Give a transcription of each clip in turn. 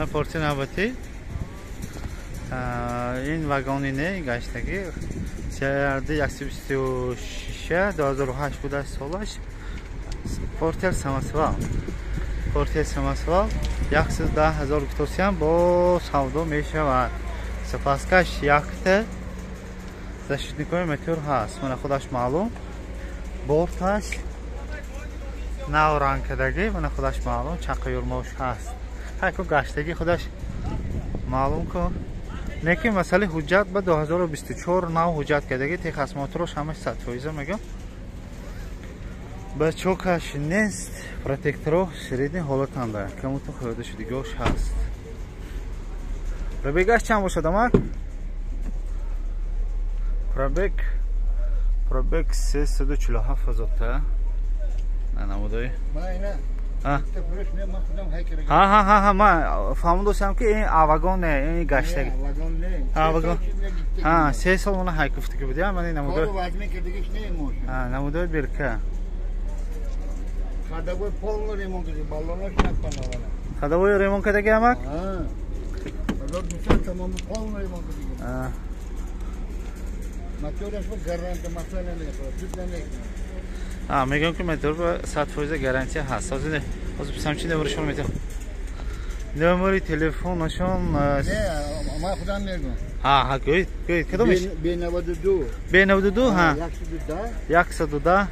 Ман порти навбатӣ. Ин вагони не гаштагӣ. CRD 126 2008 буда солаш. Портер самосвал. Портер самосвал 110 ҳазор гуфтосиям бо савдо мешавад. Запаскаш якта защитникои мотор ҳаст. Мана худаш маълум. Борташ нав ранг кардагӣ, мана худаш маълум, чақа юрмош ҳаст. Ҳайку гаштагӣ худаш маълум ку. Лекин масъалаи ҳуҷҷат ба 2024 нав ҳуҷҷат кардагӣ, техосмотрош ҳамаш 100% мегӯям. Ба чокаш нест, протекторо средний ҳолатанда, камуто хӯрда шудагиҳош ҳаст. Пробегаш чанд бошад, амак? Пробег 347 ҳазор та. Намудои. Ҳа, ман фаҳмидостам ки ин вагон не, ин гаштагӣ. Вагон. Ҳа, 3 сол мона ҳай гуфтагӣ буд, ман ин намудои. Намудои бирка. Ходовой полный ремонт кардагӣ, баллонаш напанавана. Ходовой ремонт кардагӣ, амак? Ҳа. 1200 тамоми полный ремонт кардагӣ. Мотораш ба гарантия масъала намехӯрад, зуд намекунад. Мегӯям ки мотор ба 100% гарантия ҳаст. Ҳозир писам чи номерашон метавон? Номери телефонашон. Не, ман худам мегӯям. Ҳа, гӯед, гӯед, кадомеш? Б92. Б92, ҳа. 110.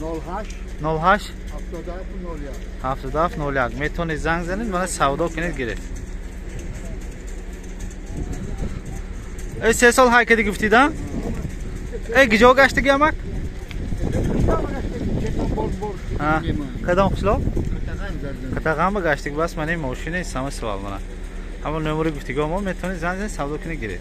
110. 08. 08. 77 01. 77 01. Метавонед занг занед, мана савдо кунед, гиред. Э, 3 сол ҳай кардӣ гуфтид, а? Э, гиҷо гаштагӣ, амак? Кадом қишлоқ? Қатаған ба гаштагӣ. Бас мана ин мошини самосвал мана. Ҳамон номери гуфтигиҳо мо метавонед занг занед, савдо кунед, гиред.